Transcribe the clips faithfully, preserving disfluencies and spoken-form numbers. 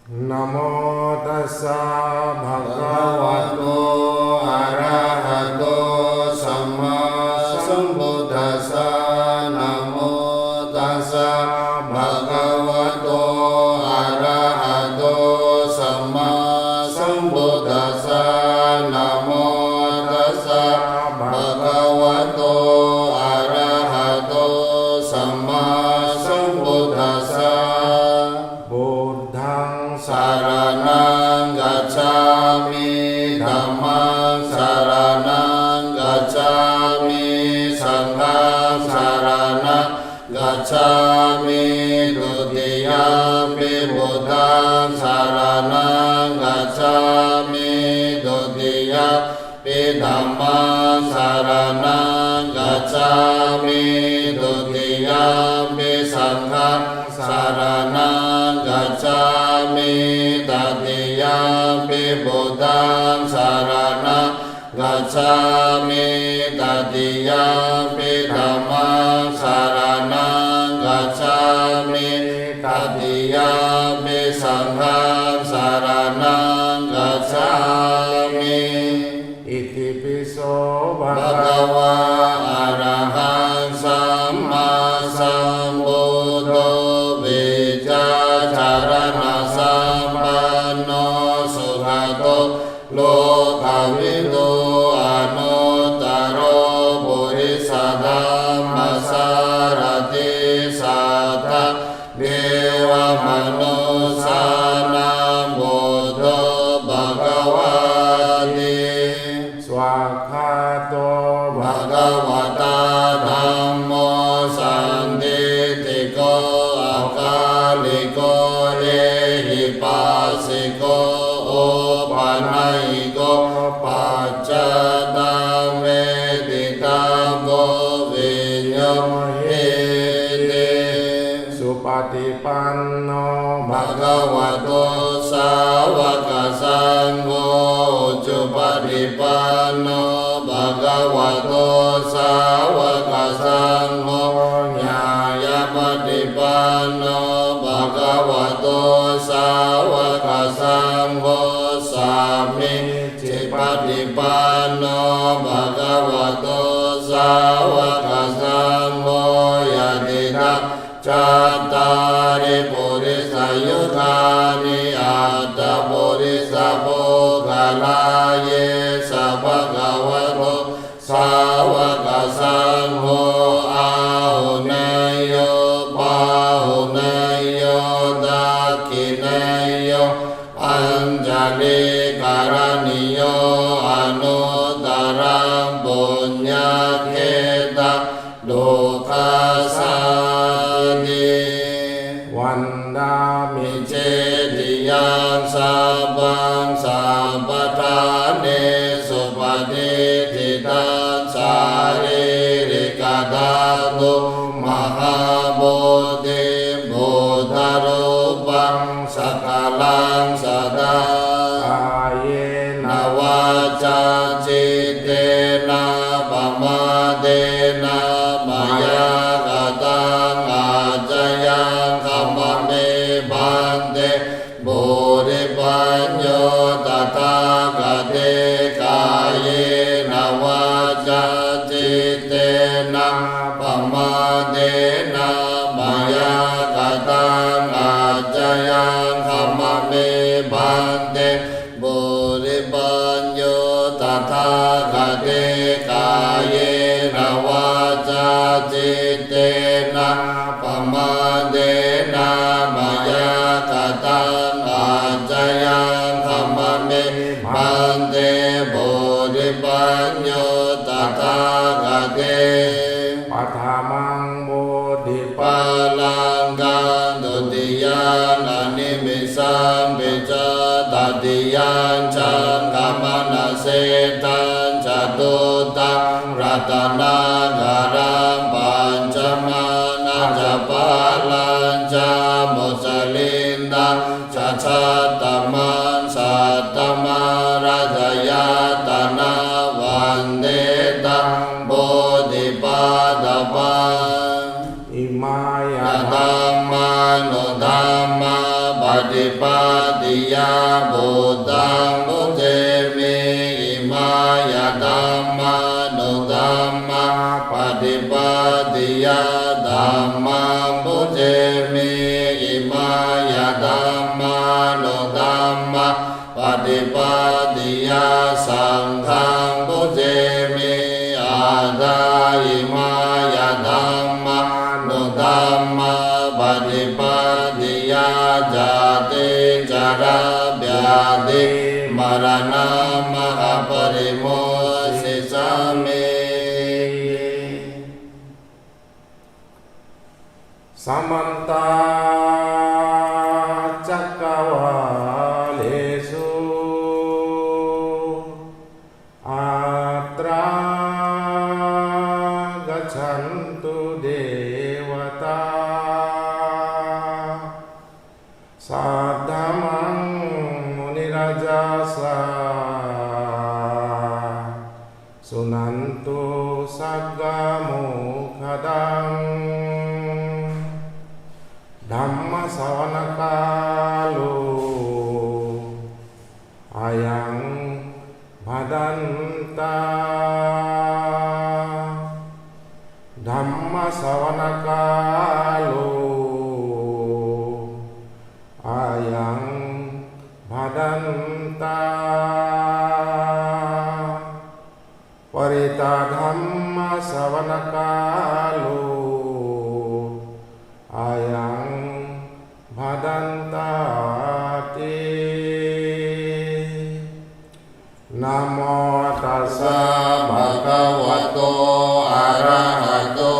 Namo tassa bhagavato arahato sammāsambuddhassa. Namo tassa bhagavato arahato sammāsambuddhassa. Namo tassa bhagavato arahato sammāsambuddhassa. Buddhaṃ saraṇaṃ gacchāmi. Dhammaṃ saraṇaṃ gacchāmi. Saṅghaṃ saraṇaṃ gacchāmi. Dutiyampi buddhaṃ saraṇaṃ gacchāmi. Dutiya mpi dhammaṃ saraṇaṃ gacchāmi. Dutiyampi saṅghaṃ saraṇaṃ gacchāmi. Tatiyampi buddhaṃ saraṇaṃ gacchāmi. Tatiyampi dhammaṃ saraṇaṃ gacchāmi. Tatiyampi saṅghaṃ saraṇaṃ gacchāmi. Itipi so bhagavā arahaṃ sammāsambuddho vijjācaraṇasampanno sugato lokavidū anuttaro purisadammasārathi satthā devamanussānaṃ buddho bhagavāti. Svākkhāto bhagavatā dhammo sandiṭṭhiko akāliko ehipassiko opanayiko paccattaṃ veditabbo viññūhīti. Supaṭipanno bhagavato sāvakasaṅgho, ujupaṭipanno bhagavato sāvakasaṅgho, ñāyapaṭipanno bhagavato sāvakasaṅgho, sāmīcipaṭipanno bhagavato sāvakasaṅgho, yadidaṃ cattāri purisayugāni aṭṭha purisapuggalā, esa bhagavato sāvakasaṅgho, āhuneyyo pāhuneyyo dakkhiṇeyyo añjalikaraṇīyo anuttaraṃ puññakkhettaṃ lokassāti. Vandāmi cetiyaṃ sabbaṃ sabbaṭṭhānesu patiṭṭhitaṃ sārīrikadhātu mahābodhiṃ buddharūpaṃ sakalaṃ sadā. Kāyena vācā cittena pamādena mayā kataṃ accayaṃ khamā me bhante. Bhūripañño tathāgate kāyena vācā cittena pamādena mayā kataṃ accayaṃ khamā me bhante. Bhūripañño tathāgate kāyena vācā cittena pamādena mayā kataṃ accayaṃ khamā me bhante. Bhūripañño tathāgate paṭhamaṃ bodhipallāṅkaṃ dutiyaṃ animisaṃpi ca tatiyaṃ caṅkamanaseṭṭhaṃ catutthaṃ ratanāgaraṃ pañcamaṃ ajapālañca mucalindaṃ ca chattamaṃ satthamārajayātanā vande taṃ bodhipādapaṃ. Imāya dhammānudhammapaṭipattidīpa yā buddhaṃ pūjemi, imāya dhammānuddhammapaṭipattiyā dhammaṃ pūjemi, imāya dhammānuddhammapaṭipattiyā saṅghaṃ pūjemi, aṭṭhā imāya dhammānuddhammapaṭipattiyā jāti jarā byādhi maraṇaṃ mahapparimojjissāmi. Samantā cakkavāḷesu atrāgacchantu devatā, saddhammaṃ munirājassa suṇantu saggamokkhadaṃ. Dhammassavanakālo ayaṃ bhadantā. Dhammassavanakālo ayaṃ bhadantā. Parittā dhammassavanakālo ayaṃ bhadantāti. Namo tassa bhagavato arahato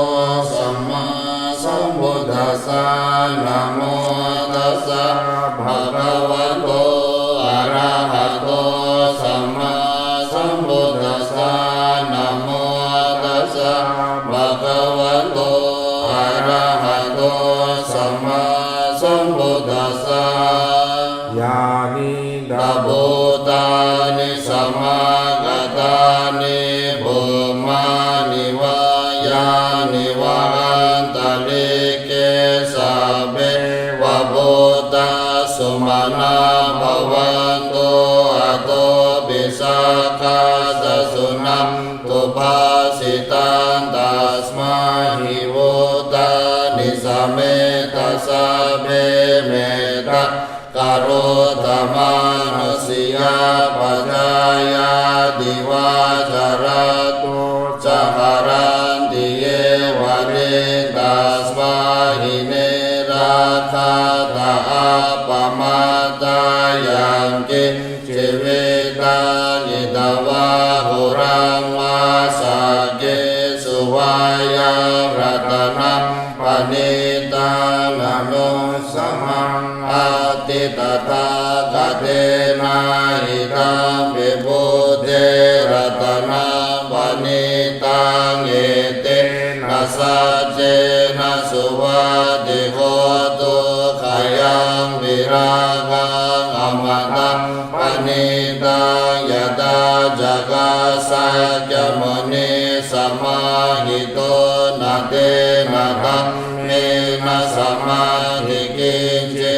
sammāsambuddhassa. Namo tassa bhagavato arahato sammāsambuddhassa. Namo tassa bhagavato arahato sammāsambuddhassa. Yānīdha bhūtāni samāgatāni bhummāni vā yāni va antalikkhe sabbeva bhūtā sumanā bhavantu athopi sakkacca suṇantu bhāsitaṃ. Tasmā hi bhūtā nisāmetha sabbe mettā karotha mānusiyā pajāyā divā ca ratto ca haranti ye baliṃ. Tasmā hi ne rakkhatha appamātā yaṃ kiñci vittaṃ idha vā huraṃ vā saggesu vā yaṃ ratanaṃ paṇītaṃ na no samaṃ atthi tathāgatena idampi buddhe ratanaṃ paṇītaṃ etena saccena suvatthi hotu. Khayaṃ virāgaṃ amataṃ paṇītaṃ yadajjhagā sakyamunī samāhito na tena dhammena samatthi kiñci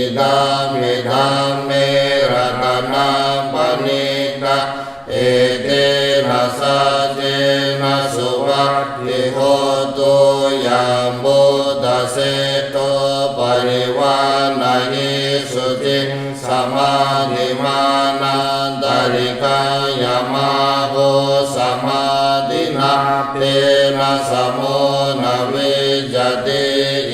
idampi dhamme ratanaṃ paṇītaṃ etena saccena suvatthi hotu. Yaṃ buddhaseṭṭho parivaṇṇayī suciṃ samādhimānantarikaṃ yamāhu samādhinā tena samo na vijjati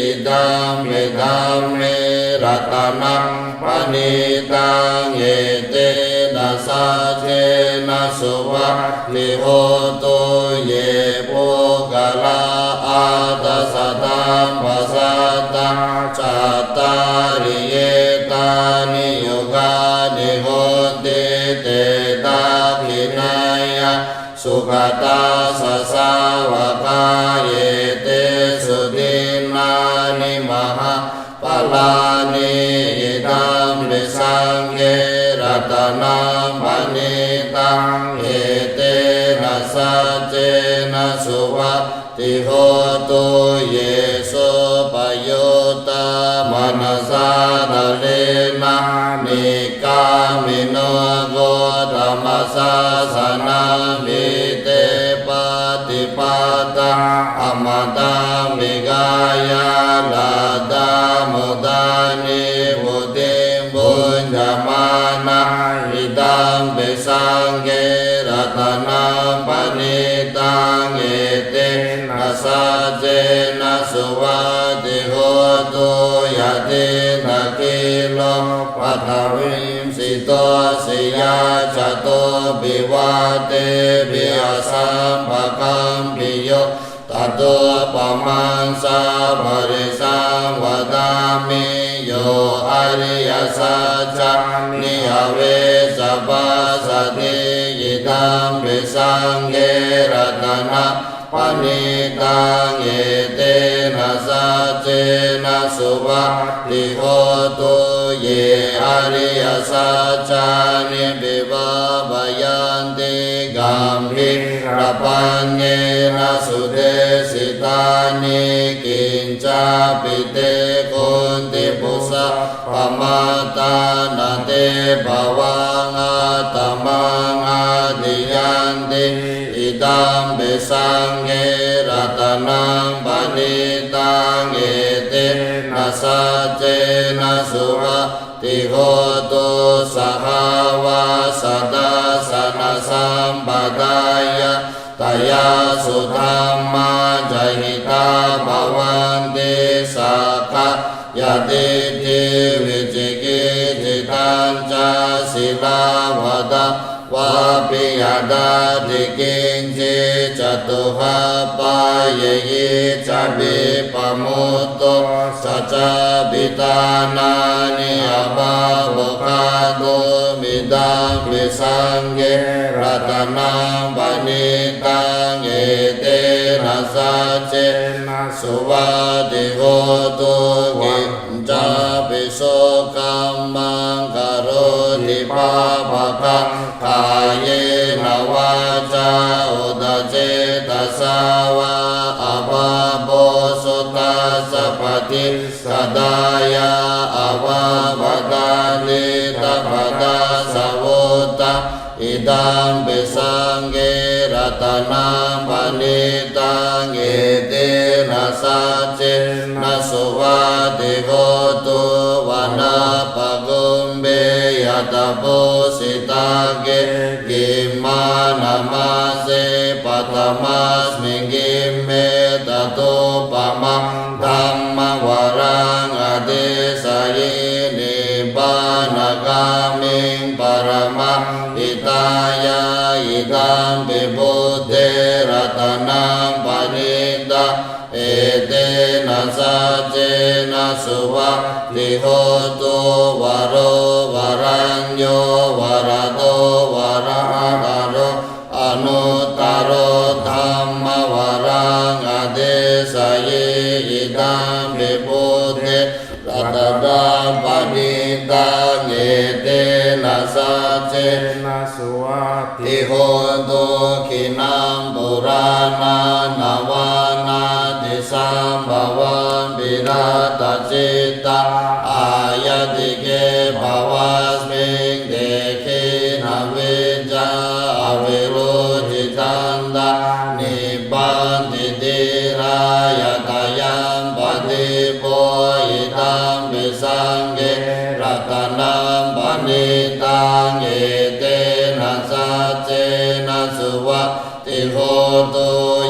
idampi dhamme ratanaṃ paṇītaṃ etena saccena suvatthi hotu. Ye puggalā aṭṭha sataṃ pasaṭṭhā cattāri etāni yugāni honti te dakkhiṇeyyā sugatassa sāvakā etesu dinnāni maha palāni idampi saṅghe ratanaṃ paṇītaṃ etena saccena suvatthi hotu. Ye suppayuttā manasā daḷhena ni sāsanamhi te pattipattā amataṃ vigayha laddhā mudhā nibbutiṃ bhuñjamānā idampi saṅghe ratanaṃ paṇītaṃ etena saccena suvatthi hotu. Yathindakhīlo paṭhaviṃ sito siyā catubbhi vātebhi asampakampiyo tathūpamaṃ sappurisaṃ vadāmi yo ariyasaccāni avecca passati idampi saṅghe ratanaṃ paṇītaṃ etena saccena suvatthi hotu. Ye ariyasaccāni abhivāvayanti gambhīrapaññena sudesitāni kiñcāpi te honti bhusappamattā na te bhavaṃ attamaṃ atthi yanti idampi saṅghe ratanaṃ paṇītaṃ etena saccena suvatthi hotu. Sahāvassa dassanasampadāya tayassu dhammā jahitā bhavanti sakkāyadiṭṭhi vicikicchitañca sīlabbataṃ vāpi yadatthi kiñci catūhapāyehi ca vippamutto saccābhiṭhānāni abhabbo kātumidaṃ pi saṅghe ratanaṃ paṇītaṃ etena saccena suvatthi hotu. Kiñcāpi so kammaṃ karoti pāpakaṃ kāyena vācā uda cetasā vā abhabbo so tassa paṭi sadāya abhabbatā diṭṭhapadassa vuttaṃ idampi saṅghe ratanaṃ paṇītaṃ etena saccena suvatthi hotu. Vanappagumbe yattha phussitagge gimhānamāse paṭhamasmiṃ gimhe tathūpamaṃ dhammavaraṃ adesayi nibbānagāmiṃ paramaṃ hitāya idampi buddhe ratanaṃ paṇītaṃ etena saccena suvatthi hotu. Varo varañño varado varāharo anuttaro dhammavaraṃ adesayi idampi buddhe ratanaṃ paṇītaṃ etena saccena suvatthi hotu. Khīṇaṃ purāṇaṃ navaṃ natthi sambhavaṃ virattacit tā āyatike bhavasmiṃ te khīṇabījā avirūḷhichandā nibbanti dhīrā. Yathāyaṃ padīpo idampi saṅghe ratanaṃ paṇītaṃ etena saccena suvatthi hotu.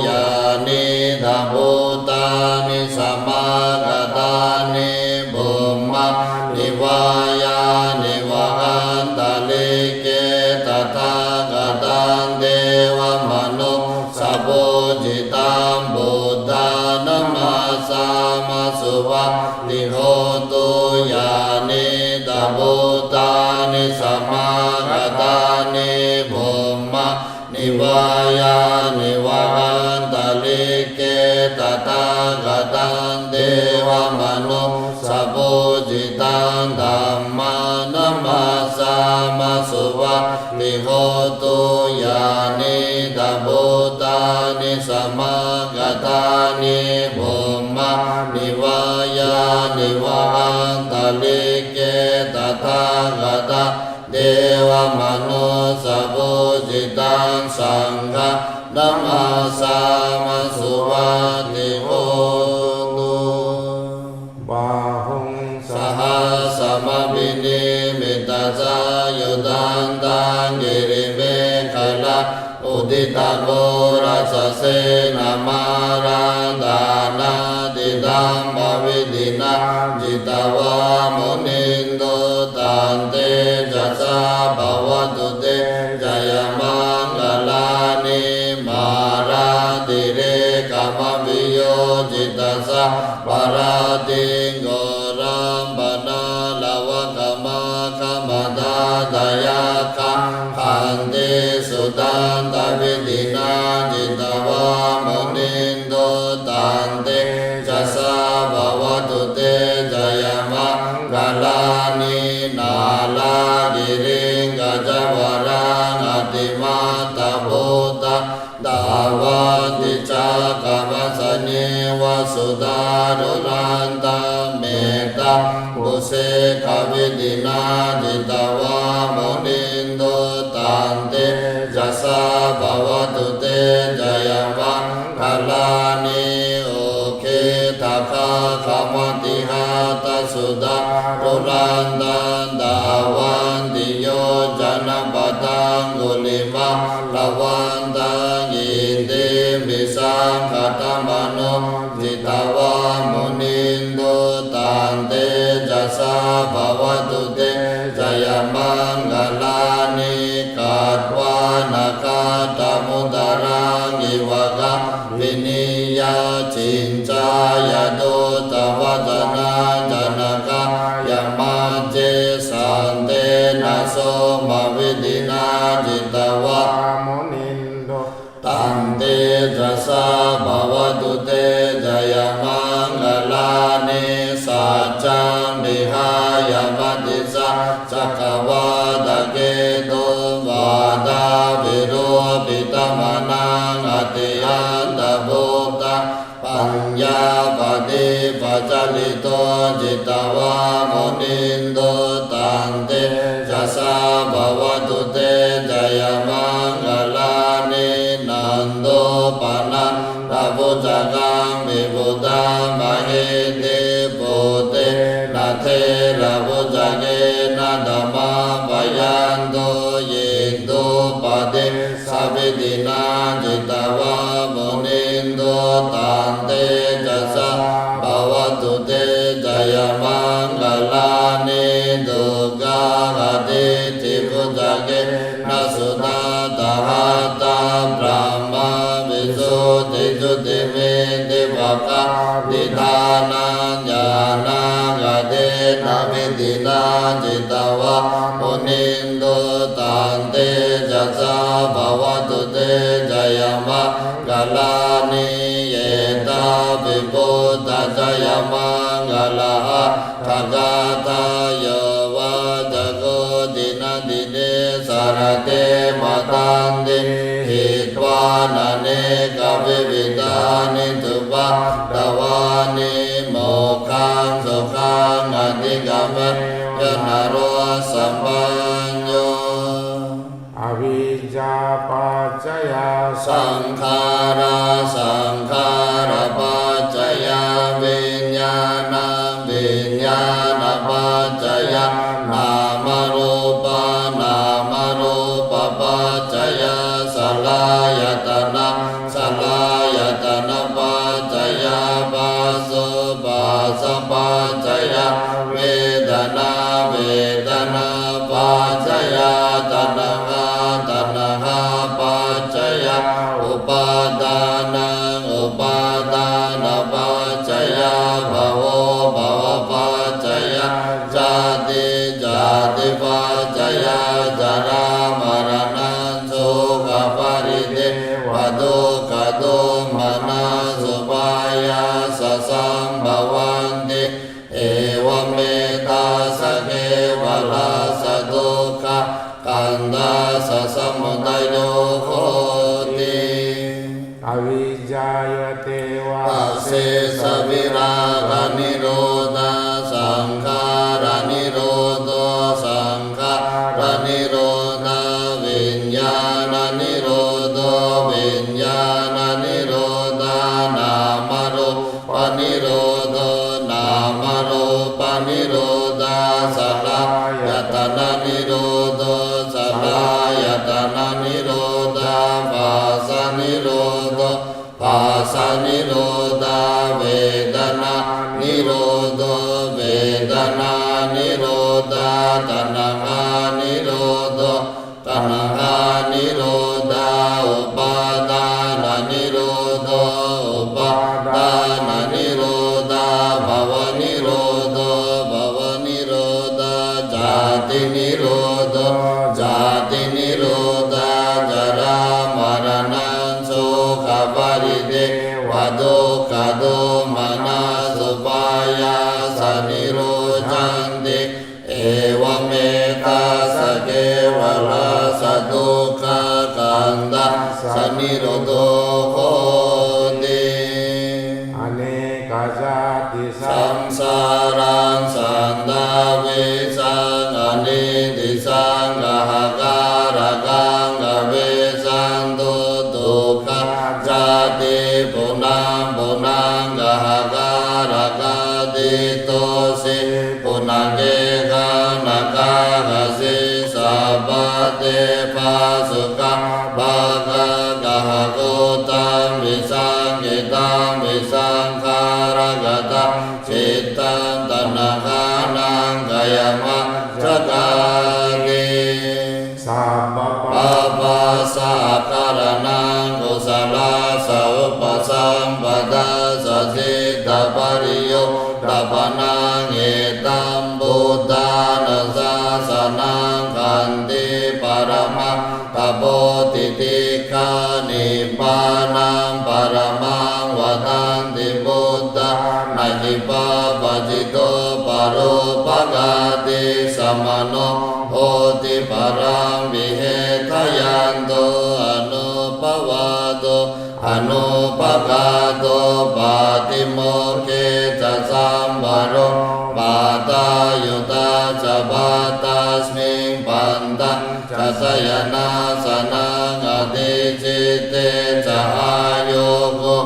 Yānīdha bhūtāni samāgatāni bhummāni vā yāni va antalikkhe tathāgataṃ devamanussapūjitaṃ buddhaṃ namassāma suvatthi hotu. Yānīdha bhūtāni samāgatāni bhummā ni vā yāni va antalikkhe tathāgataṃ devamanussapūjitaṃ dhammaṃ namassāma suvatthi hotu. Yānīdha bhūtāni samāgatāni bhummāni vā yāni va antalikkhe tathāgataṃ devamanussapū saṅghaṃ namassāma suvatthi hotu. Bāhuṃ sahassamabhinimmitasāyudhantaṃ girimekhalaṃ uditaghorasasenamāraṃ dānādidhammavidhinā jitavā munindo taṃ tejasā bhavatu te jayamaṅgalāni. Mārātirekamabhiyujjhitasabbarattiṃ ghorampanāḷavakamakkhamathaddhayakkhaṃ khantīsudantavidhinā jitavā munindo taṃ tejasā bhavatu te jayamaṅgalāni. Nāḷāgiriṃ gajavaraṃ atimattabhūtaṃ dāvaggicakkamasanīva sudāruṇantaṃ mettambusekavidhinā jitavā munindo taṃ tejasā bhavatu te jayamaṅgalāni. Ukkhittakhaggamatihatthasudāruṇantaṃ dhāvantiyojanapathaṅgulimālavantaṃ iddhībhisaṅkhatamano jitavā munindo taṃ tejasā bhavatu te jayamaṅgalāni. Katvāna kaṭṭhamudaraṃ iva gabbhinīyā ciñcāya duṭṭhavacanaṃ janakāyamajjhe santena somavidhinā jitavā munindo taṃ tejasā bhavatu te jayamaṅgalāni. Saccaṃ vihāya matisaccakavādaketuṃ vādābhiropitamanaṃ atiandhabhūtaṃ paññāpadīpajalito jitavā munindo taṃ tejasā bhavatu te jayamaṅgalāni. Nandopanandabhujagaṃ vibudhaṃ mahiddhiṃ puttena therabhujagena damāpayanto iddhūpade savidhinā jitavā munindo taṃ tejasā bhavatu te jayamaṅgalāni. Duggāhadiṭṭhibhujagena sudaṭṭhahatthaṃ brahmaṃ visuddhijutimiddhibakābhidhānaṃ ñāṇāgadena vidhinā jitavā munindo taṃ tejasā bhavatu te jayamaṅgalāni. Etāpi buddhajayamaṅgalaaṭṭhagāthā yo vācako dinadine sarate matandī hitvānanekavividhāni cupaddavāni mokkhaṃ sukhaṃ adhigameyya naro sapañño. Avijjāpaccayā saṅkhārā, saṅkhārapaccayā viññāṇaṃ, viññāṇapaccayā nāmarūpaṃ, nāmarūpapaccayā saḷāyatanaṃ, saḷāyatanapaccayā phasso, phassapaccayā vedanā, vedanāpaccayā taṇhā, taṇhāpaccayā upādānaṃ, upādānapaccayā bhavo, bhavapaccayā jāti, jātipaccayā jarāmaraṇaṃ sokaparidevadukkhadomanassupāyāsā sambhavanti. Evametassa kevalassa dukkhakkhandhassa samudayo hoti. Avijjāya tveva asesavirāganirodhā saṅkhāranirodho, saṅkhāranirodhā viññāṇanirodho, nirodho, nāmarūpanirodhā, saḷāyatana nirodho, saḷāyatananirodhā, phassa nirodho, phassa nirodhā, vedanā nirodho, vedanā nirodhā, taṇhā nirodho, taṇhā nirodhā, upādāna nirodho, upādāna nirodhā, bhava nirodho, bhava nirodhā, jāti nirodho, jāti nirodhā, jarā maraṇaṃ sokaparidevadukkhadomanassupāyāsa nirujjhanti. Evametass kevalassa dukkhakkhandhassa nirodho hoti. Anekajātisaṃsāraṃ sandhāveshaṃ anīdisaṃ ahakārakaṃ aveshanto dukkhā jāti punapphunaṃ ahakārakā diṭṭhosi punakehaṃ na kāhasi sabbā te phāsukā bhāgā kahaguttaṃ visaṅkhitaṃ visaṅkhāragataṃ cittaṃ taṇhānaṃ khayamajjhagāti. Sabbapāpassa akaraṇaṃ kusalassa upasampadā sacittapariyodapanaṃ etaṃ buddhāna sāsanaṃ khanti paramaṃ tapo titikkhā nibbānaṃ paramaṃ vadanti buddhā. Na hi pāpajito parūpaghātī samaṇo hoti paraṃ vihettayanto anūpavādo anūpaghāto pātimokkhe ca sambaro mātā yutā ca bhattasmiṃ pantaṃ ca sayanāsanaṃ adhicitte ca āyogo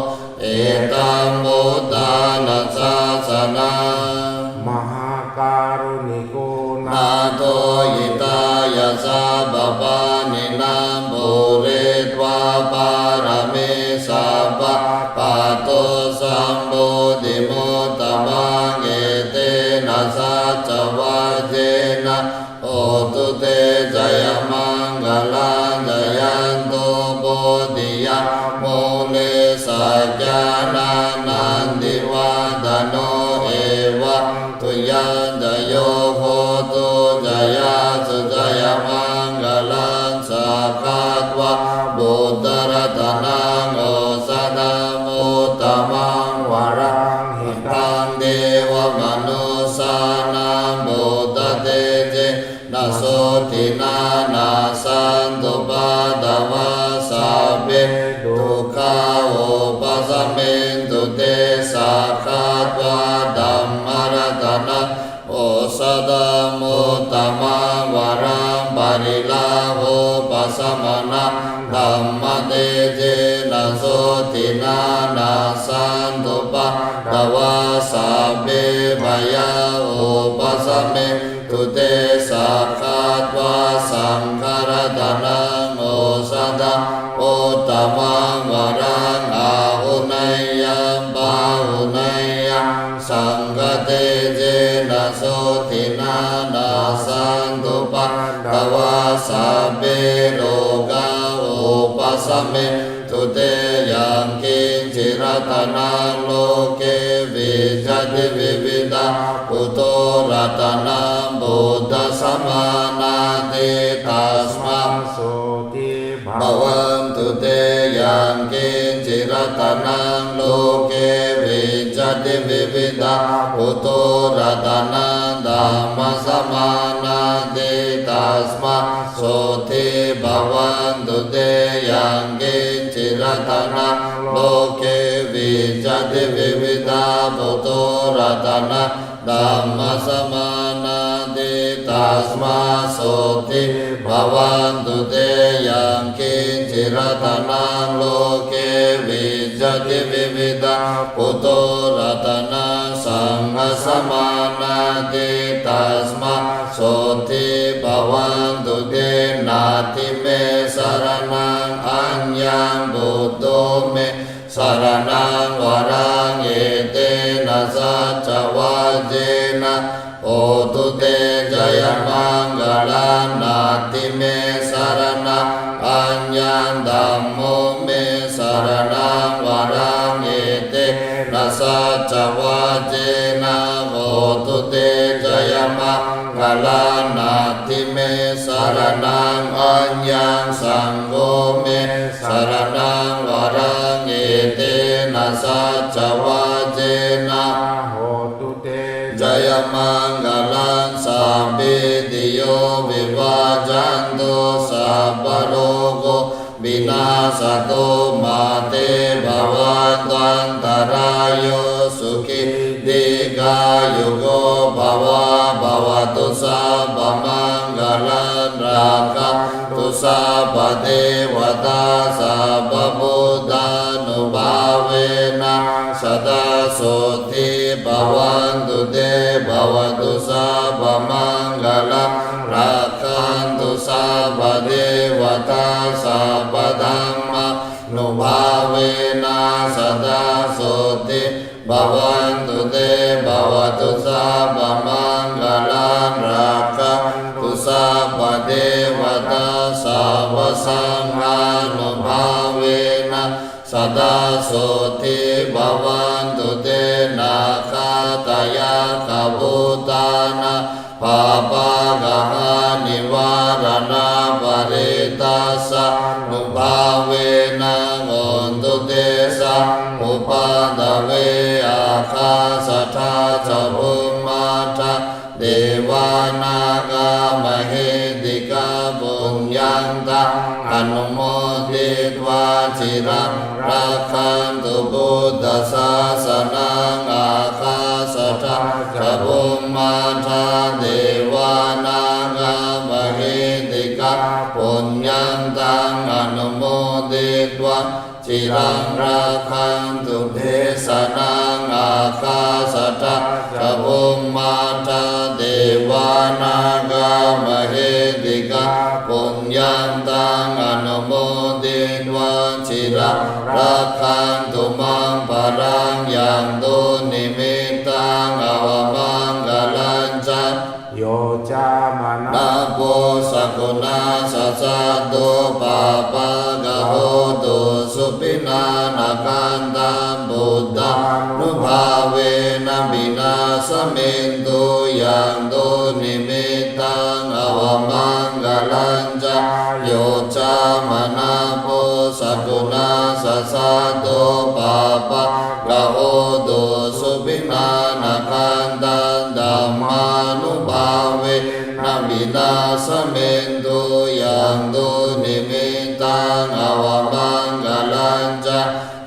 etaṃ buddhāna sāsanaṃ. Mahākāruṇiko nātho hitāya sabbapāṇinaṃ pūretvā pāramī sabbā patto sambodhimuttamaṃ etena saccavajjena hotu te jayamaṅgalaṃ. Jayanto bodhiyā mūle sakyānaṃ nandivaḍḍhano evaṃ tvayaṃ jayo hotu jayassu jayamaṅgalaṃ. Sakkatvā buddharatanaṃ osathaṃ uttamaṃ varaṃ hitaṃ devamanussānaṃ buddhatejena sotthinā nassantupaddavā sabbe dukkhā vūpasamentu te. Sakkatvā dhammaratanaṃ osathaṃ uttamaṃ varaṃ pariḷāhūpasamanaṃ dhammatejena sotthinā nassantupaddavā sabbe bhayā vūpasamentu te. Sakkatvā saṅgharatanaṃ osathaṃ uttamaṃ varaṃ āhuneyyaṃ pāhuneyyaṃ saṅghatejena sotthinā nassantupaddavā sabbe rogā vūpasamentu te. Yaṅkiñci ratanaṃ loke vijjati vividhā puthu ratanaṃ buddhasamānāti tasmā sotthī bhavantu te. Yaṅkiñci ratanaṃ loke vijjati vividhā puthu ratanaṃ dhammasamānāti tasmā sotthī bhavantu te. Yaṅkiñci ratanaṃ loke vijjati vividhā puthu ratanaṃ dhammasamānāti tasmā sotthī bhavantu te. Yaṅkiñci ratanaṃ loke vijjati Vividhā putho ratanaṃ saṃ asamānāti, tasmā sotthī bhavantu te. Natthi me saraṇaṃ aññaṃ, buddho me saraṇaṃ varaṃ, etena saccavajjena hotu te jayamaṅgalaṃ. Natthi me saraṇaṃ aññaṃ, dhammo me saraṇaṃ varaṃ, etena saccavajjena hotu te jayamaṅgalaṃ. Natthi me saraṇaṃ aññaṃ, saṅgho me saraṇaṃ varaṃ, etena saccavajjena hotu te jayamaṅgalaṃ. Sabbītiyo vivajjantu, sabbarogo vinassatu, mā te bhavatvantarāyo, sukhī dīghāyuko bhava. Bhavatu sabbamaṅgalaṃ, rakkhantu sabbadevatā, sabbabuddhānubhāvena sadā sotthī bhavantu te. Bhavatu sabbamaṅgalaṃ, rakkhantu sabbadevatā, sabbadhammānubhāvena sadā sotthī bhavantu te. Bhavatu sabbamaṅgalaṃ, rakkhantu sabbadevatā, sabbasaṅghānubhāvena sadā sotthī bhavantu te. Nakkhattayakkhabhūtānaṃ pāpaggahanivāraṇā, parittassānubhāvena hotu tesaṃ upaddave. Ākāsaṭṭhā ca bhummaṭṭhā devā nāgā mahiddhikā, puññaṃ taṃ anumoditvā ciraṃ rakkhantu buddhasāsanaṃ. Ākāsaṭṭhā ca bhummaṭṭhā devā nāgā mahiddhikā, puññaṃ taṃ anumoditvā ciraṃ rakkhantu desanaṃ. Ākāsaṭṭhā ca bhummaṭṭhā devā nāgā mahiddhikā, puññaṃ taṃ anumoditvā ciraṃ rakkhantu maṃ balaṃ. Yandunnimittaṃ avamaṅgalañca, yo cāmanāpo sakuṇassa saddo, pāpaggaho dussupinaṃ akantaṃ, buddhānubhāvena vināsamentu. Yandunnimittaṃ avamaṅgalañca, yo cāmanāpo sakuṇassa saddo, pāpaggaho dussupinaṃ akantaṃ, dhammānubhāvena vināsamentu. Yandunnimittaṃ avamaṅgalañca,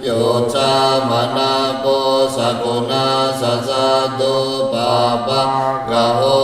yo cāmanāpo sakuṇassa saddo, pāpaggaho